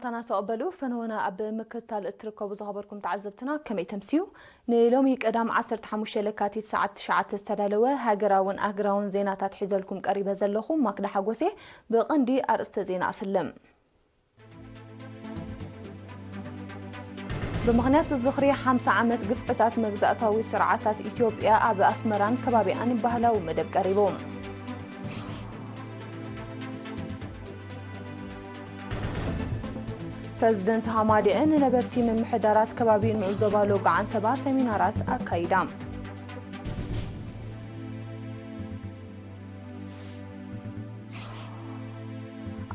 ሰላምታና ተቐበሉ። ፈነወና ኣብ ምክትታል እትርከቡ ዝኸበርኩም ተዓዘብትና ከመይ ተምስዩ? ንሎሚ ቀዳም ዓሰርተ ሓሙሽተ ለካቲት ሰዓት ትሽዓተ ዝተዳለወ ሃገራውን ኣህግራውን ዜናታት ሒዘልኩም ቀሪበ ዘለኹ ማክዳ ሓጎሴ። ብቐንዲ ኣርእስተ ዜና ኣፍልም። ብምኽንያት ዝኽሪ ሓምሳ ዓመት ግፍዕታት መግዛእታዊ ስርዓታት ኢትዮጵያ ኣብ ኣስመራን ከባቢኣን ባህላዊ መደብ ቀሪቡ። ፕረዚደንት ሃማደኤ ንነበርቲ ምምሕዳራት ከባቢ ንኡስ ዞባ ሎጋዓን ሰባ ሰሚናራት ኣካይዳ።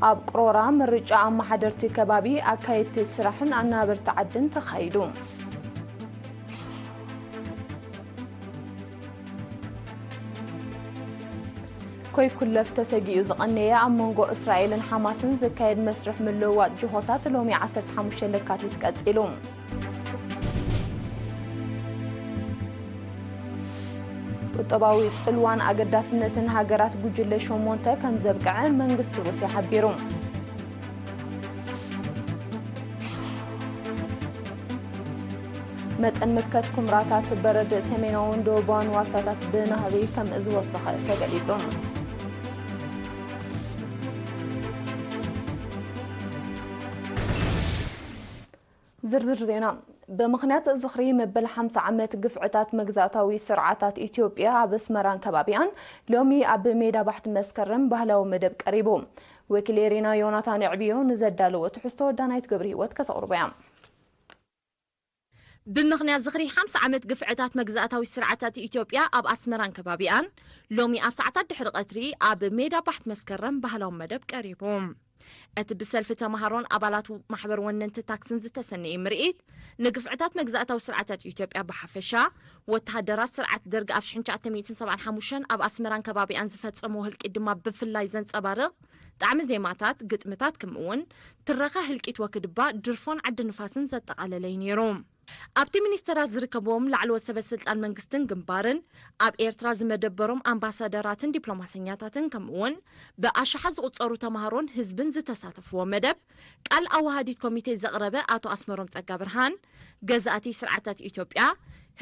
ኣብ ቅሮራ ምርጫ ኣመሓደርቲ ከባቢ፣ ኣካየድቲ ስራሕን ኣናበርቲ ዓድን ተኻይዱ። ኮይኩለፍ ተሰጊኡ ዝቐነየ ኣብ መንጎ እስራኤልን ሓማስን ዝካየድ መስርሕ ምልውዋጥ ጅሆታት ሎሚ ዓሰርተ ሓሙሽተ ለካቲት ቀጺሉ። ቁጠባዊ ጽልዋን ኣገዳስነትን ሃገራት ጉጅለ ሸሞንተ ከም ዘብቅዐ መንግስቲ ሩስያ ሓቢሩ። መጠን ምከት ኩምራታት በረድ ሰሜናውን ደቡባውን ዋልታታት ብናህሪ ከም ዝወሰኸ ተገሊጹ። ዝርዝር ዜና። ብምኽንያት ዝኽሪ መበል ሓምሳ ዓመት ግፍዕታት መግዛእታዊ ስርዓታት ኢትዮጵያ ኣብ ኣስመራን ከባቢኣን ሎሚ ኣብ ሜዳ ባሕቲ መስከረም ባህላዊ መደብ ቀሪቡ። ወኪል ኤሪና ዮናታን ዕብዮ ንዘዳለዎ ትሕዝቶ ዳናይት ገብረ ህይወት ከተቕርቦ እያ። ብምኽንያት ዝኽሪ ሓምሳ ዓመት ግፍዕታት መግዛእታዊ ስርዓታት ኢትዮጵያ ኣብ ኣስመራን ከባቢኣን ሎሚ ኣብ ሰዓታት ድሕሪ ቀትሪ ኣብ ሜዳ ባሕቲ መስከረም ባህላዊ መደብ ቀሪቡ። እቲ ብሰልፊ ተምሃሮን ኣባላት ማሕበር ወነንቲ ታክስን ዝተሰነየ ምርኢት፣ ንግፍዕታት መግዛእታዊ ስርዓታት ኢትዮጵያ ብሓፈሻ፣ ወተሃደራት ስርዓት ደርግ ኣብ ሽሕን ትሽዓተ ሚእትን ሰብዓን ሓሙሽተን ኣብ ኣስመራን ከባቢኣን ዝፈጸምዎ ህልቂት ድማ ብፍላይ ዘንጸባርቕ ጣዕሚ ዜማታት፣ ግጥምታት፣ ከምኡ'ውን ትረኻ ህልቂት ወክድባ፣ ድርፎን ዓዲ ንፋስን ዘጠቓለለ እዩ ነይሩ። ኣብቲ ሚኒስተራት ዝርከብዎም ላዕለዎት ሰበ ስልጣን መንግስትን ግንባርን፣ ኣብ ኤርትራ ዝመደበሮም ኣምባሳደራትን ዲፕሎማሰኛታትን፣ ከምኡ'ውን ብኣሽሓት ዝቑጸሩ ተምሃሮን ህዝብን ዝተሳተፍዎ መደብ፣ ቃል ኣወሃዲት ኮሚቴ ዘቕረበ ኣቶ ኣስመሮም ጸጋብርሃን፣ ገዛእቲ ስርዓታት ኢትዮጵያ፣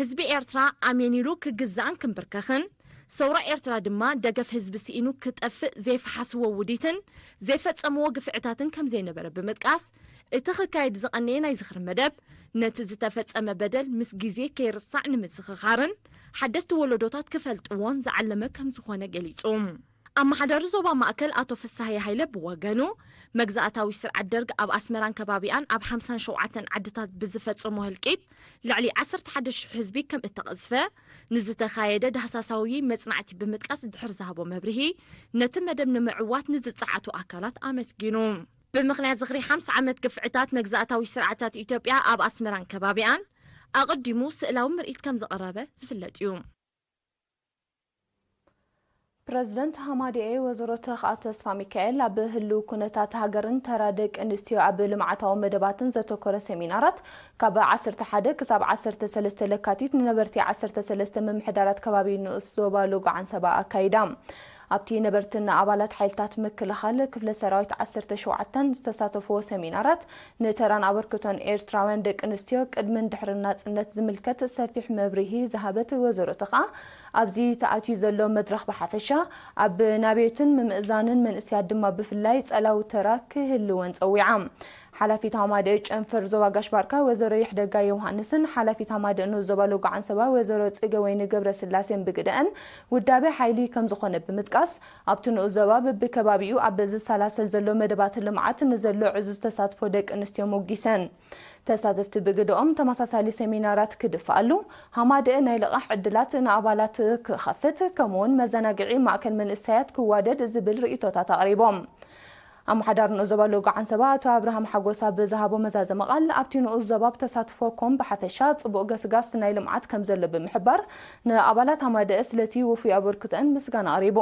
ህዝቢ ኤርትራ ኣሜን ኢሉ ክግዛእን ክምብርከኽን፣ ሰውራ ኤርትራ ድማ ደገፍ ህዝቢ ስኢኑ ክጠፍእ ዘይፈሓስዎ ውዲትን ዘይፈጸምዎ ግፍዕታትን ከም ዘይነበረ ብምጥቃስ፣ እቲ ክካየድ ዝቐነየ ናይ ዝኽሪ መደብ፣ ነቲ ዝተፈጸመ በደል ምስ ግዜ ከይርሳዕ ንምዝኽኻርን ሓደስቲ ወለዶታት ክፈልጥዎን ዝዓለመ ከም ዝኾነ ገሊጹ። ኣመሓዳሪ ዞባ ማእከል ኣቶ ፍስሃየ ሃይለ ብወገኑ፣ መግዛእታዊ ስርዓት ደርግ ኣብ ኣስመራን ከባቢኣን ኣብ ሓምሳን ሸውዓተን ዓድታት ብዝፈጸሞ ህልቂት ልዕሊ ዓሰርተ ሓደ ሽሕ ህዝቢ ከም እተቐዝፈ ንዝተኻየደ ዳህሳሳዊ መጽናዕቲ ብምጥቃስ ድሕሪ ዝሃቦ መብርሂ፣ ነቲ መደብ ንምዕዋት ንዝጸዓቱ ኣካላት ኣመስጊኑ። ብምኽንያት ዝኽሪ ሓምሳ ዓመት ግፍዕታት መግዛእታዊ ስርዓታት ኢትዮጵያ ኣብ ኣስመራን ከባቢኣን ኣቐዲሙ ስእላዊ ምርኢት ከም ዝቐረበ ዝፍለጥ እዩ። ፕረዚደንት ሃማደኤ ወይዘሮ ተኽኣ ተስፋሚካኤል ኣብ ህልው ኩነታት ሃገርን ተራ ደቂ ኣንስትዮ ኣብ ልምዓታዊ መደባትን ዘተኮረ ሰሚናራት ካብ ዓሰርተ ሓደ ክሳብ ዓሰርተ ሰለስተ ለካቲት ንነበርቲ ዓሰርተ ሰለስተ ምምሕዳራት ከባቢ ንኡስ ዞባ ሎጎ ዓንሰባ ኣካይዳ። ኣብቲ ነበርትን ኣባላት ሓይልታት ምክልኻል ክፍለ ሰራዊት ዓሰርተ ሸውዓተን ዝተሳተፍዎ ሰሚናራት ንተራን ኣበርክቶን ኤርትራውያን ደቂ ኣንስትዮ ቅድምን ድሕርን ናጽነት ዝምልከት ሰፊሕ መብርሂ ዝሃበት ወይዘሮ ተኽኣ፣ ኣብዚ ተኣትዩ ዘሎ መድረኽ ብሓፈሻ ኣብ ናብዮትን ምምእዛንን መንእሰያት ድማ ብፍላይ ጸላዊ ተራ ክህልወን ጸዊዓ። ሓላፊት ሃማደኤ ጨንፈር ዞባ ጋሽ ባርካ ወይዘሮ ይሕደጋ ዮሃንስን ሓላፊት ሃማደኤ ንኡስ ዞባ ሎጎ ዓንሰባ ወይዘሮ ጽገወይኒ ገብረስላሴን ብግደአን ውዳቤ ሓይሊ ከም ዝኾነ ብምጥቃስ፣ ኣብቲ ንኡስ ዞባ በብከባቢኡ ኣብ ዝሰላሰል ዘሎ መደባት ልምዓት ንዘሎ ዕዙዝ ተሳትፎ ደቂ ኣንስትዮ ሞጊሰን። ተሳተፍቲ ብግደኦም ተመሳሳሊ ሰሚናራት ክድፍኣሉ፣ ሃማደኤ ናይ ልቓሕ ዕድላት ንኣባላት ክኸፍት፣ ከምኡውን መዘናግዒ ማእከል መንእሰያት ክዋደድ ዝብል ርእይቶታት ኣቕሪቦም። ኣመሓዳሪ ንኡስ ዞባ ሎጎ ዓንሰባ ኣቶ ኣብርሃም ሓጎስ ኣብ ዝሃቦ መዛዘሚ ቃል፣ ኣብቲ ንኡስ ዞባ ብተሳትፎ ኮም ብሓፈሻ ጽቡቕ ገስጋስ ናይ ልምዓት ከም ዘሎ ብምሕባር፣ ንኣባላት ሃማደኤ ስለቲ ውፉይ ኣበርክቶአን ምስጋና ኣቕሪቡ።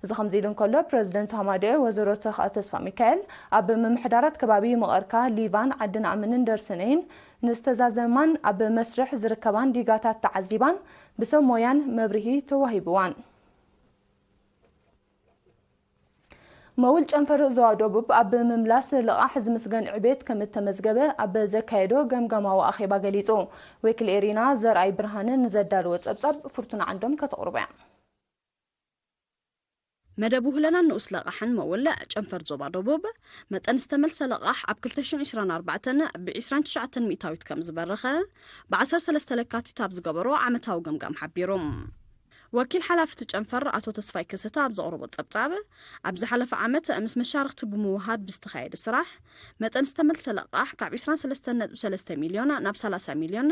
እዚ ከምዚ ኢሉ እንከሎ፣ ፕረዚደንት ሃማደኤ ወይዘሮ ተኽኣ ተስፋሚካኤል ኣብ ምምሕዳራት ከባቢ መቐርካ፣ ሊባን፣ ዓዲ ናእምንን ደርሰነይን ንዝተዛዘማን ኣብ መስርሕ ዝርከባን ዲጋታት ተዓዚባን ብሰብ ሞያን መብርሂ ተዋሂብዋን። መውል ጨንፈር ዞባ ደቡብ ኣብ ምምላስ ልቓሕ ዝምስገን ዕቤት ከም እተመዝገበ ኣብ ዘካየዶ ገምጋማዊ ኣኼባ ገሊጹ። ወኪል ኤሪና ዘርኣይ ብርሃነ ንዘዳለዎ ጸብጻብ ፍርቱና ዓንዶም ከተቕርቦ እያ። መደብ ውህለናን ንኡስ ለቓሕን መውል ጨንፈር ዞባ ደቡብ መጠን ዝተመልሰ ለቓሕ ኣብ ክልተ ሽሕን ዕስራን ኣርባዕተን ብ ዕስራን ትሽዓተን ሚእታዊት ከም ዝበረኸ ብ ዓሰርተ ሰለስተ ለካቲት ኣብ ዝገበሮ ዓመታዊ ገምጋም ሓቢሩ። ወኪል ሓላፊ እቲ ጨንፈር ኣቶ ተስፋይ ከሰተ ኣብ ዘቕረቦ ጸብጻብ፣ ኣብ ዝሓለፈ ዓመት ምስ መሻርኽቲ ብምውሃድ ብዝተኻየደ ስራሕ መጠን ዝተመልሰ ለቓሕ ካብ ዕስራን ሰለስተን ነጥቢ ሰለስተ ሚልዮን ናብ ሰላሳ ሚልዮን፣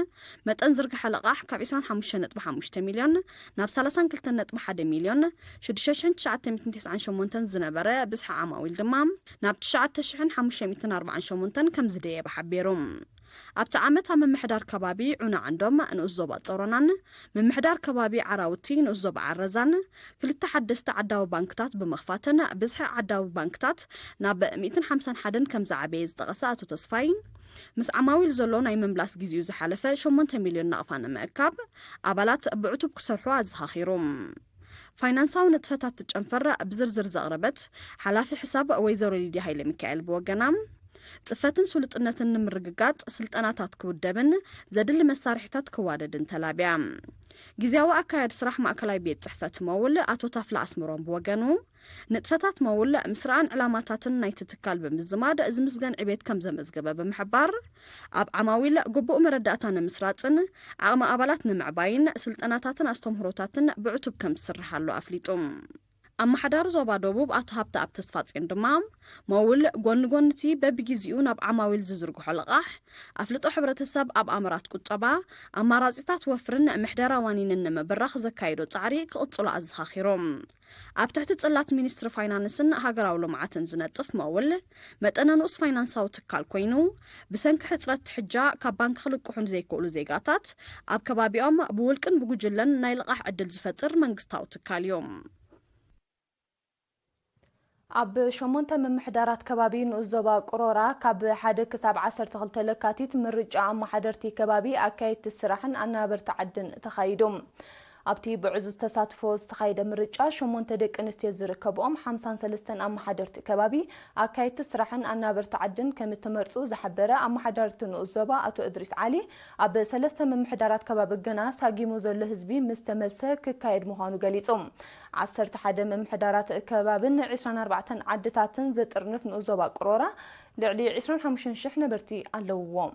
መጠን ዝርግሐ ለቓሕ ካብ ዕስራን ሓሙሽተን ነጥቢ ሓሙሽተ ሚልዮን ናብ ሰላሳን ክልተን ነጥቢ ሓደ ሚልዮን ሽዱሽተ ሽሕን ትሽዓተ ሚእትን ተስዓን ሸሞንተን ዝነበረ ብዝሒ ዓማዊል ድማ ናብ ትሽዓተ ሽሕን ሓሙሽተ ሚእትን ኣርባዓን ሸሞንተን ከም ዝደየበ ሓቢሩ። ኣብቲ ዓመት ኣብ ምምሕዳር ከባቢ ዑና ዓንዶም ንኡስ ዞባ ጸሮናን ምምሕዳር ከባቢ ዓራውቲ ንኡስ ዞባ ዓረዛን ክልተ ሓደስቲ ዓዳዊ ባንክታት ብምኽፋትን ብዝሒ ዓዳዊ ባንክታት ናብ ሚእትን ሓምሳን ሓደን ከም ዝዓበየ ዝጠቐሰ ኣቶ ተስፋይ፣ ምስ ዓማዊል ዘሎ ናይ ምምላስ ግዜኡ ዝሓለፈ ሸሞንተ ሚልዮን ናቕፋ ንምእካብ ኣባላት ብዕቱብ ክሰርሑ ኣዘኻኺሩ። ፋይናንሳዊ ንጥፈታት ትጨንፈር ብዝርዝር ዘቕረበት ሓላፊ ሕሳብ ወይዘሮ ሊድያ ሃይለ ሚካኤል ብወገና፣ ጽፈትን ስሉጥነትን ንምርግጋጽ ስልጠናታት ክውደብን ዘድሊ መሳርሒታት ክዋደድን ተላብያ። ግዜያዊ ኣካያዲ ስራሕ ማእከላይ ቤት ጽሕፈት መውል ኣቶ ታፍላ ኣስመሮም ብወገኑ፣ ንጥፈታት መውል ምስራኣን ዕላማታትን ናይቲ ትካል ብምዝማድ ዝምስገን ዕቤት ከም ዘመዝገበ ብምሕባር፣ ኣብ ዓማዊል ግቡእ መረዳእታ ንምስራጽን ዓቕሚ ኣባላት ንምዕባይን ስልጠናታትን ኣስተምህሮታትን ብዕቱብ ከም ዝስርሓሉ ኣፍሊጡ። ኣመሓዳሪ ዞባ ደቡብ ኣቶ ሃብተኣብ ተስፋጽዮን ድማ፣ መውል ጎኒ ጎኒ እቲ በብግዜኡ ናብ ዓማዊል ዝዝርግሖ ልቓሕ፣ ኣፍልጦ ሕብረተሰብ ኣብ ኣምራት ቁጠባ፣ ኣማራጺታት ወፍርን ምሕደራ ዋኒንን ንምብራኽ ዘካየዶ ጻዕሪ ክቕጽሎ ኣዘኻኺሮም። ኣብ ትሕቲ ጽላት ሚኒስትሪ ፋይናንስን ሃገራዊ ልምዓትን ዝነጥፍ መውል፣ መጠነ ንኡስ ፋይናንሳዊ ትካል ኮይኑ፣ ብሰንኪ ሕጽረት ትሕጃ ካብ ባንክ ክልቅሑ ንዘይክእሉ ዜጋታት፣ ኣብ ከባቢኦም ብውልቅን ብጉጅለን ናይ ልቓሕ ዕድል ዝፈጥር መንግስታዊ ትካል እዩ። ኣብ ሸሞንተ ምምሕዳራት ከባቢ ንኡስ ዞባ ቅሮራ ካብ ሓደ ክሳብ ዓሰርተ ክልተ ለካቲት ምርጫ ኣመሓደርቲ ከባቢ፣ ኣካየድቲ ስራሕን ኣናበርቲ ዓድን ተኻይዱ። ኣብቲ ብዕዙዝ ተሳትፎ ዝተኻየደ ምርጫ ሸሞንተ ደቂ ኣንስትዮ ዝርከብኦም ሓምሳን ሰለስተን ኣመሓደርቲ ከባቢ፣ ኣካየድቲ ስራሕን ኣናበርቲ ዓድን ከም እተመርጹ ዝሓበረ ኣመሓዳርቲ ንኡስ ዞባ ኣቶ እድሪስ ዓሊ፣ ኣብ ሰለስተ ምምሕዳራት ከባቢ ግና ሳጊሙ ዘሎ ህዝቢ ምስ ተመልሰ ክካየድ ምዃኑ ገሊጹ። ዓሰርተ ሓደ ምምሕዳራት ከባብን ዕስራን ኣርባዕተን ዓድታትን ዝጥርንፍ ንኡስ ዞባ ቅሮራ ልዕሊ ዕስራን ሓሙሽተን ሽሕ ነበርቲ ኣለውዎ።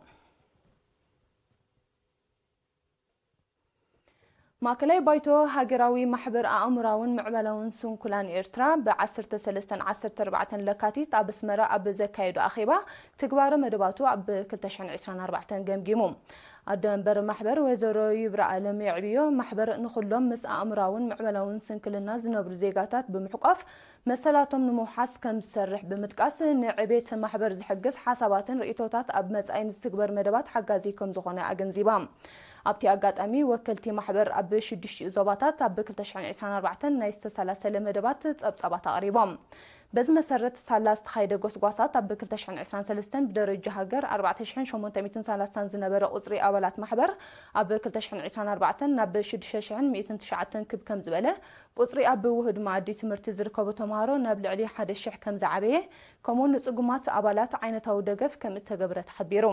ማእከላይ ባይቶ ሃገራዊ ማሕበር ኣእምራውን ምዕባላውን ስንኩላን ኤርትራ ብ ዓሰርተ ሰለስተን ዓሰርተ ኣርባዕተን ለካቲት ኣብ ኣስመራ ኣብ ዘካየዶ ኣኼባ፣ ትግባረ መደባቱ ኣብ ክልተ ሽሕን ዕስራን ኣርባዕተን ገምጊሙ። ኣደ መንበር ማሕበር ወይዘሮ ይብረኣለም የዕብዮ፣ ማሕበር ንኹሎም ምስ ኣእምራውን ምዕባላውን ስንክልና ዝነብሩ ዜጋታት ብምሕቋፍ መሰላቶም ንምውሓስ ከም ዝሰርሕ ብምጥቃስ፣ ንዕቤት ማሕበር ዝሕግዝ ሓሳባትን ርእይቶታት ኣብ መጻኢ ንዝትግበር መደባት ሓጋዚ ከም ዝኾነ ኣገንዚባ። ኣብቲ ኣጋጣሚ ወከልቲ ማሕበር ኣብ ሽዱሽቲኡ ዞባታት ኣብ ክልተ ሽሕን ዕስራን ኣርባዕተን ናይ ዝተሰላሰለ መደባት ጸብጻባት ኣቕሪቦም። በዚ መሰረት ሳላ ዝተኻየደ ጎስጓሳት ኣብ ክልተ ሽሕን ዕስራን ሰለስተን ብደረጃ ሃገር ኣርባዕተ ሽሕን ሸሞንተ ሚእትን ሰላሳን ዝነበረ ቁጽሪ ኣባላት ማሕበር ኣብ ክልተ ሽሕን ዕስራን ኣርባዕተን ናብ ሽዱሽተ ሽሕን ሚእትን ትሽዓተን ክብ ከም ዝበለ፣ ቁጽሪ ኣብ ውህድ መኣዲ ትምህርቲ ዝርከቡ ተምሃሮ ናብ ልዕሊ ሓደ ሽሕ ከም ዝዓበየ፣ ከምኡውን ንጽጉማት ኣባላት ዓይነታዊ ደገፍ ከም እተገብረ ተሓቢሩ።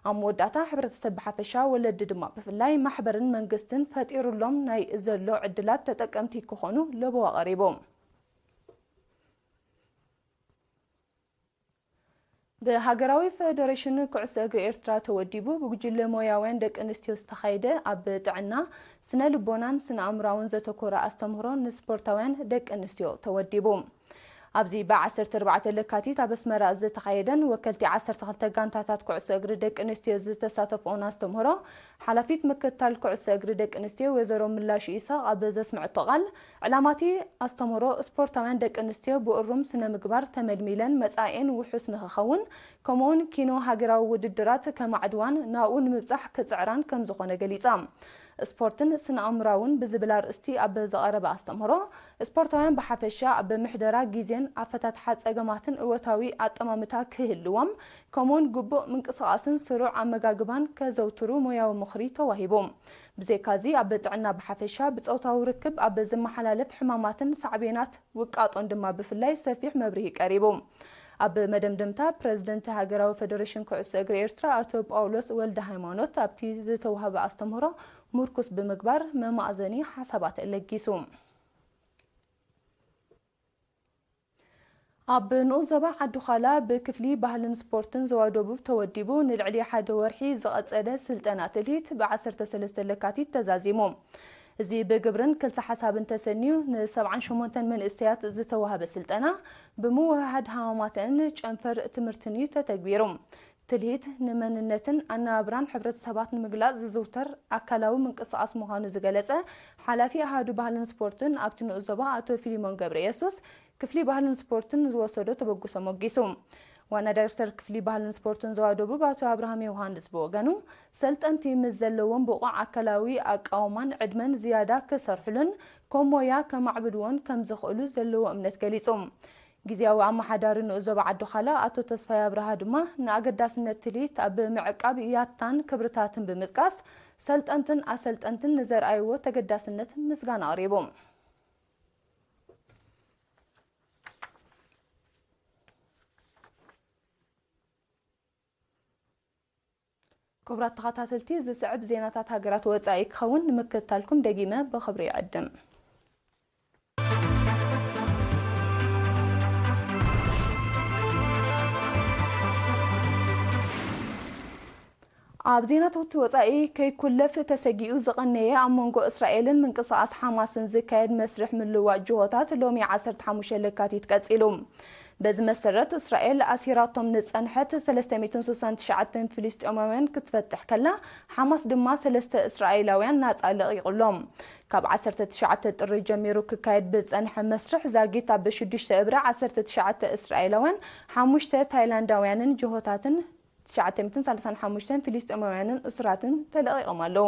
ኣብ መወዳእታ ሕብረተሰብ ብሓፈሻ፣ ወለዲ ድማ ብፍላይ ማሕበርን መንግስትን ፈጢሩሎም ናይ ዘሎ ዕድላት ተጠቀምቲ ክኾኑ ለበዋ ቀሪቡ። ብሃገራዊ ፈደሬሽን ኩዕሶ እግሪ ኤርትራ ተወዲቡ ብጉጅለ ሞያውያን ደቂ ኣንስትዮ ዝተኻየደ ኣብ ጥዕና፣ ስነ ልቦናን ስነ ኣእምራውን ዘተኮረ ኣስተምህሮ ንስፖርታውያን ደቂ ኣንስትዮ ተወዲቡ። ኣብዚ ብ ዓሰርተ ኣርባዕተ ለካቲት ኣብ ኣስመራ ዝተኻየደን ወከልቲ ዓሰርተ ክልተ ጋንታታት ኩዕሶ እግሪ ደቂ ኣንስትዮ ዝተሳተፍኦን ኣስተምህሮ፣ ሓላፊት ምክትታል ኩዕሶ እግሪ ደቂ ኣንስትዮ ወይዘሮ ምላሽ ኢሳቕ ኣብ ዘስምዐቶ ቃል፣ ዕላማቲ ኣስተምህሮ ስፖርታውያን ደቂ ኣንስትዮ ብእሩም ስነ ምግባር ተመልሚለን መጻኢኤን ውሑስ ንኽኸውን፣ ከምኡውን ኪኖ ሃገራዊ ውድድራት ከማዕድዋን ናብኡ ንምብጻሕ ክጽዕራን ከም ዝኾነ ገሊጻ። ስፖርትን ስነ ኣእምራውን ብዝብል ኣርእስቲ ኣብ ዝቐረበ ኣስተምህሮ፣ ስፖርታውያን ብሓፈሻ ኣብ ምሕደራ ግዜን ኣፈታትሓ ጸገማትን እወታዊ ኣጠማምታ ክህልዎም፣ ከምኡውን ግቡእ ምንቅስቓስን ስሩዕ ኣመጋግባን ከዘውትሩ ሞያዊ ምኽሪ ተዋሂቡ። ብዘይካዚ፣ ኣብ ጥዕና ብሓፈሻ ብጾታዊ ርክብ ኣብ ዝመሓላለፍ ሕማማትን ሳዕቤናት ውቃጦን ድማ ብፍላይ ሰፊሕ መብርሂ ቀሪቡ። ኣብ መደምደምታ፣ ፕረዚደንት ሃገራዊ ፈደሬሽን ኩዕሶ እግሪ ኤርትራ ኣቶ ጳውሎስ ወልደ ሃይማኖት ኣብቲ ዝተዋህበ ኣስተምህሮ ምርኩስ ብምግባር መማእዘኒ ሓሳባት ለጊሱ። ኣብ ንኡስ ዞባ ዓዲ ዃላ ብክፍሊ ባህልን ስፖርትን ዞባ ደቡብ ተወዲቡ ንልዕሊ ሓደ ወርሒ ዝቐጸለ ስልጠና ትልሂት ብ ዓሰርተ ሰለስተ ለካቲት ተዛዚሙ። እዚ ብግብርን ክልተ ሓሳብን ተሰንዩ ን ሰብዓን ሸሞንተን መንእሰያት ዝተዋህበ ስልጠና ብምውህሃድ ሃማማተን ጨንፈር ትምህርትን እዩ ተተግቢሩ። ትልሂት ንመንነትን ኣነባብራን ሕብረተሰባት ንምግላጽ ዝዝውተር ኣካላዊ ምንቅስቓስ ምዃኑ ዝገለጸ ሓላፊ ኣሃዱ ባህልን ስፖርትን ኣብቲ ንኡስ ዞባ ኣቶ ፊሊሞን ገብረ የሱስ፣ ክፍሊ ባህልን ስፖርትን ዝወሰዶ ተበግሶ ሞጊሱ። ዋና ዳይሬክተር ክፍሊ ባህልን ስፖርትን ዞባ ደቡብ ኣቶ ኣብርሃም ዮሃንስ ብወገኑ፣ ሰልጠንቲ ምስ ዘለዎም ብቑዕ ኣካላዊ ኣቃውማን ዕድመን ዝያዳ ክሰርሕሉን ከም ሞያ ከማዕብልዎን ከም ዝኽእሉ ዘለዎ እምነት ገሊጹ። ግዝያዊ ኣመሓዳሪ ንኡስ ዞባ ዓዲ ዃላ ኣቶ ተስፋይ ኣብርሃ ድማ ንኣገዳስነት ትልሂት ኣብ ምዕቃብ ያታን ክብርታትን ብምጥቃስ፣ ሰልጠንትን ኣሰልጠንትን ንዘርኣይዎ ተገዳስነት ምስጋና ኣቕሪቡ። ክቡራት ተኸታተልቲ፣ ዝስዕብ ዜናታት ሃገራት ወጻኢ ክኸውን ንምክትታልኩም ደጊመ ብኽብሪ ይዕድም። ኣብ ዜናታት ወጻኢ፣ ከይኩለፍ ተሰጊኡ ዝቐነየ ኣብ መንጎ እስራኤልን ምንቅስቓስ ሓማስን ዝካየድ መስርሕ ምልዋጥ ጅሆታት ሎሚ ዓሰርተ ሓሙሽተ ለካቲት ቀጺሉ። በዚ መሰረት፣ እስራኤል ኣሲራቶም ንጸንሐት ሰለስተ ሚእትን ስሳን ትሽዓተን ፍልስጤማውያን ክትፈትሕ ከላ፣ ሓማስ ድማ ሰለስተ እስራኤላውያን ናጻ ለቒቑሎም። ካብ ዓሰርተ ትሽዓተ ጥሪ ጀሚሩ ክካየድ ብዝጸንሐ መስርሕ ዛጊት፣ ኣብ ሽዱሽተ እብሪ ዓሰርተ ትሽዓተ እስራኤላውያን፣ ሓሙሽተ ታይላንዳውያንን ጅሆታትን ትሽዓተ ሚእትን ሰላሳን ሓሙሽተን ፍልስጤማውያንን እሱራትን ተለቒቖም ኣለዉ።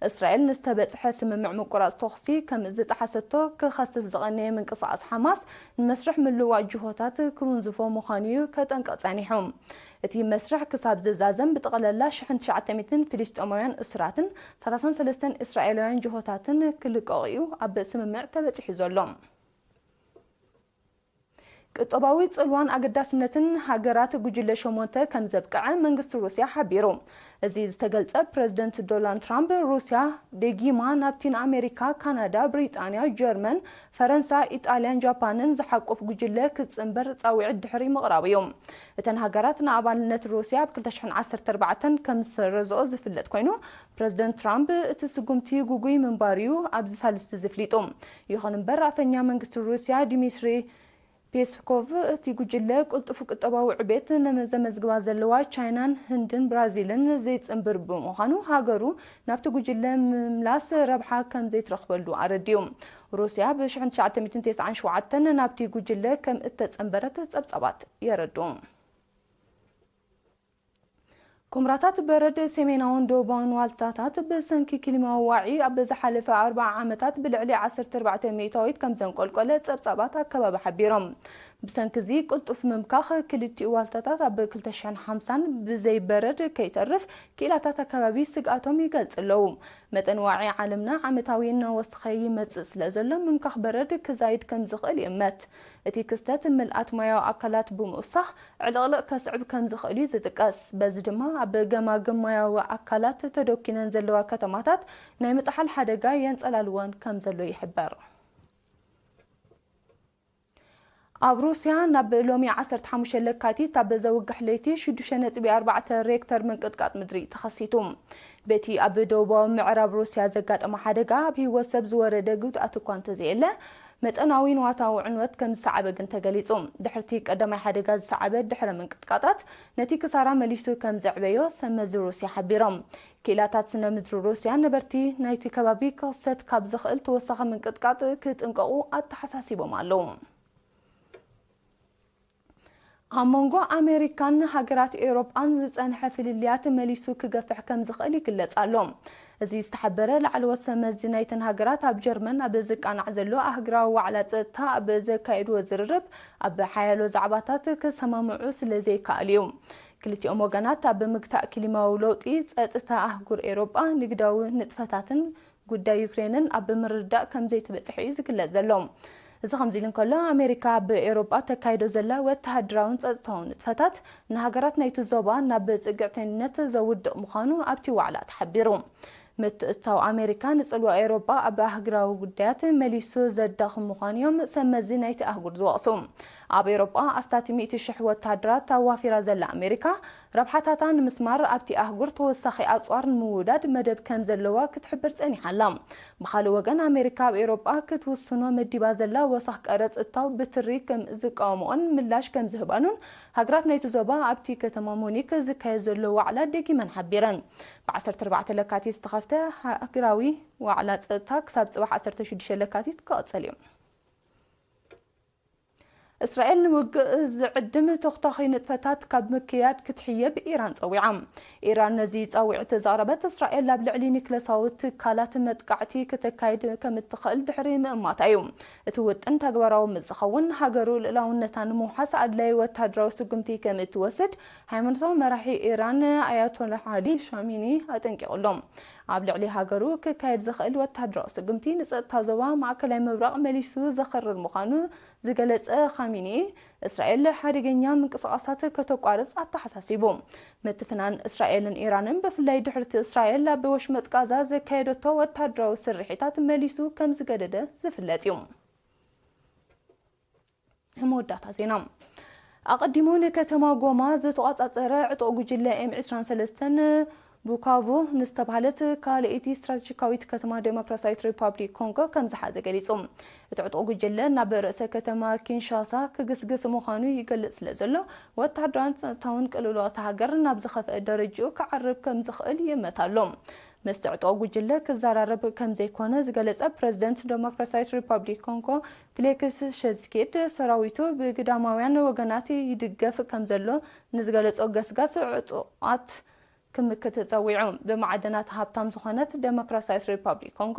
እስራኤል ንዝተበጽሐ ስምምዕ ምቁራጽ ተኹሲ ከም ዝጠሓሰቶ ክኸስስ ዝቐነየ ምንቅስቓስ ሓማስ፣ ንመስርሕ ምልዋጥ ጅሆታት ክውንዝፎ ምዃኑ እዩ ከጠንቅቕ ጸኒሑ። እቲ መስርሕ ክሳብ ዝዛዘም፣ ብጠቕላላ ሽሕን ትሽዓተ ሚእትን ፍልስጤማውያን እሱራትን ሰላሳን ሰለስተን እስራኤላውያን ጅሆታትን ክልቀቑ እዩ ኣብ ስምምዕ ተበጺሑ ዘሎ። ቁጠባዊ ጽልዋን ኣገዳስነትን ሃገራት ጉጅለ ሸሞንተ ከም ዘብቅዐ መንግስቲ ሩስያ ሓቢሩ። እዚ ዝተገልጸ፣ ፕረዚደንት ዶናልድ ትራምፕ፣ ሩስያ ደጊማ ናብቲ ንኣሜሪካ፣ ካናዳ፣ ብሪጣንያ፣ ጀርመን፣ ፈረንሳ፣ ኢጣልያን ጃፓንን ዝሓቁፍ ጉጅለ ክትጽንበር ጻውዒት ድሕሪ ምቕራቡ እዩ። እተን ሃገራት ንኣባልነት ሩስያ ኣብ ክልተ ሽሕን ዓሰርተ ኣርባዕተን ከም ዝሰረዝኦ ዝፍለጥ ኮይኑ፣ ፕረዚደንት ትራምፕ እቲ ስጉምቲ ግጉይ ምንባሩ እዩ ኣብዚ ሳልስቲ ዝፍሊጡ። ይኹን እምበር፣ ኣፈኛ መንግስቲ ሩስያ ዲሚትሪ ፔስኮቭ፣ እቲ ጉጅለ ቅልጡፍ ቁጠባዊ ዕቤት ንዘመዝግባ ዘለዋ ቻይናን ህንድን ብራዚልን ዘይጽንብር ብምዃኑ፣ ሃገሩ ናብቲ ጉጅለ ምምላስ ረብሓ ከም ዘይትረኽበሉ ኣረዲኡ። ሩስያ ብ ሽሕን ትሽዓተ ሚእትን ተስዓን ሸውዓተን ናብቲ ጉጅለ ከም እተጸንበረት ጸብጻባት የረድኡ። ኩምራታት በረድ ሰሜናውን ደቡባውን ዋልታታት ብሰንኪ ክሊማዊ ዋዒ ኣብ ዝሓለፈ ኣርብዓ ዓመታት ብልዕሊ ዓሰርተ ኣርባዕተ ሚእታዊት ከም ዘንቆልቆለ ጸብጻባት ኣከባቢ ሓቢሮም። ብሰንኪ እዚ ቅልጡፍ ምምካኽ ክልቲኡ ዋልታታት ኣብ ክልተ ሽሕን ሓምሳን ብዘይ በረድ ከይተርፍ ክኢላታት ኣከባቢ ስግኣቶም ይገልጽ ኣለዉ። መጠን ዋዒ ዓለምና ዓመታዊ እናወሰኸ ይመጽእ ስለ ዘሎ፣ ምምካኽ በረድ ክዛይድ ከም ዝኽእል ይእመት። እቲ ክስተት ምልኣት ማያዊ ኣካላት ብምውሳኽ ዕልቕልቕ ከስዕብ ከም ዝኽእል እዩ ዝጥቀስ። በዚ ድማ ኣብ ገማግም ማያዊ ኣካላት ተደኲነን ዘለዋ ከተማታት ናይ ምጥሓል ሓደጋ የንጸላልወን ከም ዘሎ ይሕበር። ኣብ ሩስያ ናብ ሎሚ ዓሰርተ ሓሙሽተ ለካቲት ኣብ ዘውግሕ ለይቲ ሽዱሽተ ነጥቢ ኣርባዕተ ሬክተር ምንቅጥቃጥ ምድሪ ተኸሲቱ። በቲ ኣብ ደቡባዊ ምዕራብ ሩስያ ዘጋጠመ ሓደጋ ኣብ ህይወት ሰብ ዝወረደ ጉድኣት እኳ እንተዘየለ፣ መጠናዊ ንዋታዊ ዕንወት ከም ዝሰዓበ ግን ተገሊጹ። ድሕርቲ ቀዳማይ ሓደጋ ዝሰዓበ ድሕረ ምንቅጥቃጣት፣ ነቲ ክሳራ መሊሱ ከም ዘዕበዮ ሰብ መዚ ሩስያ ሓቢሮም። ክኢላታት ስነ ምድሪ ሩስያ ነበርቲ ናይቲ ከባቢ ክኽሰት ካብ ዝኽእል ተወሳኺ ምንቅጥቃጥ ክጥንቀቑ ኣተሓሳሲቦም ኣለዉ። ኣብ መንጎ ኣሜሪካን ሃገራት ኤውሮጳን ዝጸንሐ ፍልልያት መሊሱ ክገፍሕ ከም ዝኽእል ይግለጽ ኣሎ። እዚ ዝተሓበረ ላዕለዎት ሰብ መዚ ናይተን ሃገራት ኣብ ጀርመን ኣብ ዝቃናዕ ዘሎ ኣህግራዊ ዋዕላ ጸጥታ ኣብ ዘካየድዎ ዝርርብ ኣብ ሓያሎ ዛዕባታት ክሰማምዑ ስለ ዘይከኣል እዩ። ክልቲኦም ወገናት ኣብ ምግታእ ክሊማዊ ለውጢ፣ ጸጥታ ኣህጉር ኤውሮጳ፣ ንግዳዊ ንጥፈታትን ጉዳይ ዩክሬንን ኣብ ምርዳእ ከም ዘይተበጽሐ እዩ ዝግለጽ ዘሎ። እዚ ከምዚ ኢሉ እንከሎ፣ ኣሜሪካ ኣብ ኤውሮጳ ተካይዶ ዘላ ወተሃደራውን ጸጥታውን ንጥፈታት ንሃገራት ናይቲ ዞባ ናብ ጽግዕተኝነት ዘውድቕ ምዃኑ ኣብቲ ዋዕላ ተሓቢሩ። ምትእትታው ኣሜሪካ ንጽልዋ ኤውሮጳ ኣብ ኣህግራዊ ጉዳያት መሊሱ ዘዳኽም ምዃኑ እዮም ሰብ መዚ ናይቲ ኣህጉር ዝወቕሱ። ኣብ ኤውሮጳ ኣስታት ሚእቲ ሽሕ ወተሃደራት ኣዋፊራ ዘላ ኣሜሪካ፣ ረብሓታታ ንምስማር ኣብቲ ኣህጉር ተወሳኺ ኣጽዋር ንምውዳድ መደብ ከም ዘለዋ ክትሕብር ጸኒሓ ኣላ። ብኻልእ ወገን፣ ኣሜሪካ ኣብ ኤውሮጳ ክትውስኖ መዲባ ዘላ ወሰኽ ቀረጽ እታው ብትሪ ከም ዝቃወምኦን ምላሽ ከም ዝህባኑን ሃገራት ናይቲ ዞባ ኣብቲ ከተማ ሙኒክ ዝካየድ ዘሎ ዋዕላ ደጊመን ሓቢረን። ብ ዓሰርተ ኣርባዕተ ለካቲት ዝተኸፍተ ሃገራዊ ዋዕላ ጸጥታ ክሳብ ጽባሕ ዓሰርተ ሽዱሽተ ለካቲት ክቕጽል እዩ። እስራኤል ንውግእ ዝዕድም ተኹታኺ ንጥፈታት ካብ ምክያድ ክትሕየብ ኢራን ጸዊዓ። ኢራን ነዚ ጻውዒት ዘቕረበት፣ እስራኤል ኣብ ልዕሊ ኒክለሳዊ ትካላት መጥቃዕቲ ክተካይድ ከም እትኽእል ድሕሪ ምእማታ እዩ። እቲ ውጥን ተግባራዊ ምስ ዝኸውን፣ ሃገሩ ልእላውነታ ንምውሓስ ኣድላዪ ወተሃደራዊ ስጉምቲ ከም እትወስድ ሃይማኖታዊ መራሒ ኢራን ኣያቶላ ዓሊ ሻሚኒ ኣጠንቂቑ ኣሎ። ኣብ ልዕሊ ሃገሩ ክካየድ ዝኽእል ወተሃደራዊ ስጉምቲ ንጸጥታ ዞባ ማእከላይ ምብራቕ መሊሱ ዘኸርር ምዃኑ ዝገለጸ ኻሚኒ፣ እስራኤል ሓደገኛ ምንቅስቓሳት ከተቋርጽ ኣተሓሳሲቡ። ምትፍናን እስራኤልን ኢራንን፣ ብፍላይ ድሕርቲ እስራኤል ኣብ ወሽመጥ ጋዛ ዘካየደቶ ወተሃደራዊ ስርሒታት፣ መሊሱ ከም ዝገደደ ዝፍለጥ እዩ። መወዳእታ ዜና። ኣቐዲሙ ንከተማ ጎማ ዝተቖጻጸረ ዕጡቕ ጉጅለ ኤም ዕስራን ሰለስተን ቡካቮ ንዝተባህለት ካልኣይቲ ስትራቴጂካዊት ከተማ ዴሞክራሲያዊት ሪፓብሊክ ኮንጎ ከም ዝሓዘ ገሊጹ። እቲ ዕጡቕ ጉጅለ ናብ ርእሰ ከተማ ኪንሻሳ ክግስግስ ምዃኑ ይገልጽ ስለ ዘሎ፣ ወተሃደራውን ጸጥታውን ቅልውላው እታ ሃገር ናብ ዝኸፍአ ደረጃኡ ክዓርብ ከም ዝኽእል ይእመት ኣሎ። ምስቲ ዕጡቕ ጉጅለ ክዘራረብ ከም ዘይኮነ ዝገለጸ ፕረዚደንት ዴሞክራሲያዊት ሪፓብሊክ ኮንጎ ፊሌክስ ሸዝኬድ፣ ሰራዊቱ ብግዳማውያን ወገናት ይድገፍ ከም ዘሎ ንዝገለጾ ገስጋስ ዕጡቓት ክምክት ጸዊዑ። ብማዕድናት ሃብታም ዝኾነት ዴሞክራሲያዊት ሪፓብሊክ ኮንጎ፣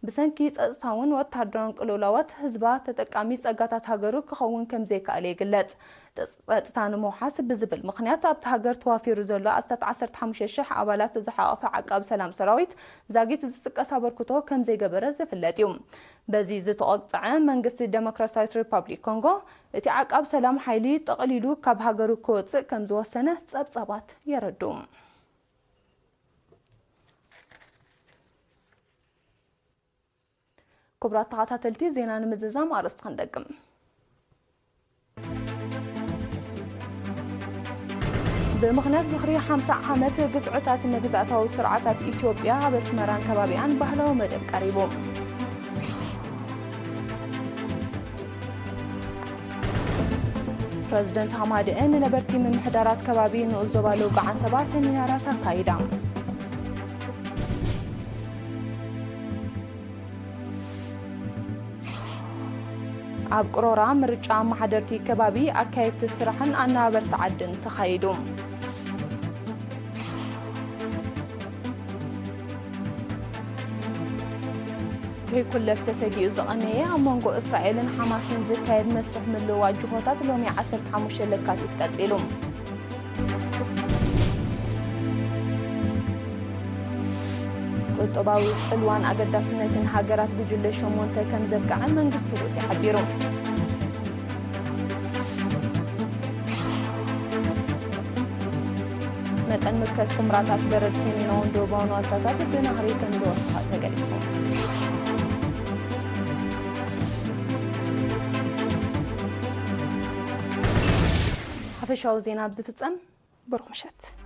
ብሰንኪ ጸጥታውን ወተሃደራውን ቅልውላዋት ህዝባ ተጠቃሚ ጸጋታት ሃገሩ ክኸውን ከም ዘይከኣለ ይግለጽ። ጸጥታ ንምውሓስ ብዝብል ምኽንያት ኣብቲ ሃገር ተዋፊሩ ዘሎ ኣስታት ዓሰርተ ሓሙሽተ ሽሕ ኣባላት ዝሓቖፈ ዓቃብ ሰላም ሰራዊት ዛጊት ዝጥቀስ ኣበርክቶ ከም ዘይገበረ ዝፍለጥ እዩ። በዚ ዝተቖጥዐ መንግስቲ ዴሞክራሲያዊት ሪፓብሊክ ኮንጎ፣ እቲ ዓቃብ ሰላም ሓይሊ ጠቕሊሉ ካብ ሃገሩ ክወጽእ ከም ዝወሰነ ጸብጻባት የረድኡ። ክቡራት ተኸታተልቲ፣ ዜና ንምዝዛም ኣርእስቲ ክንደግም። ብምኽንያት ዝኽሪ ሓምሳ ዓመት ግፍዕታት መግዛእታዊ ስርዓታት ኢትዮጵያ፣ ኣብ ኣስመራን ከባቢኣን ባህላዊ መደብ ቀሪቡ። ፕረዚደንት ሃማደኤ ንነበርቲ ምምሕዳራት ከባቢ ንኡስ ዞባ ሎውጋዕ ዓንሰባ ሰሚናራት ኣካይዳ። ኣብ ቅሮራ ምርጫ ኣመሓደርቲ ከባቢ፣ ኣካየድቲ ስራሕን ኣነባበርቲ ዓድን ተኻይዱ። ከይኩለፍ ተሰጊኡ ዝቐነየ ኣብ መንጎ እስራኤልን ሓማስን ዝካየድ መስርሕ ምልውዋጥ ጅሆታት ሎሚ ዓሰርተ ሓሙሽተ ለካቲት ቀጺሉ። ቁጠባዊ ጽልዋን ኣገዳስነትን ሃገራት ጉጅለ ሸሞንተ ከም ዘብቅዐ መንግስቲ ሩስያ ሓቢሩ። መጠን ምልከት ኩምራታት በረድ ሰሜናውን ደቡባውን ዋልታታት ብናህሪ ከም ዝወሰኸ ተገሊጹ። ሓፈሻዊ ዜና ኣብ ዝፍጸም፣ ብሩኽ ምሸት።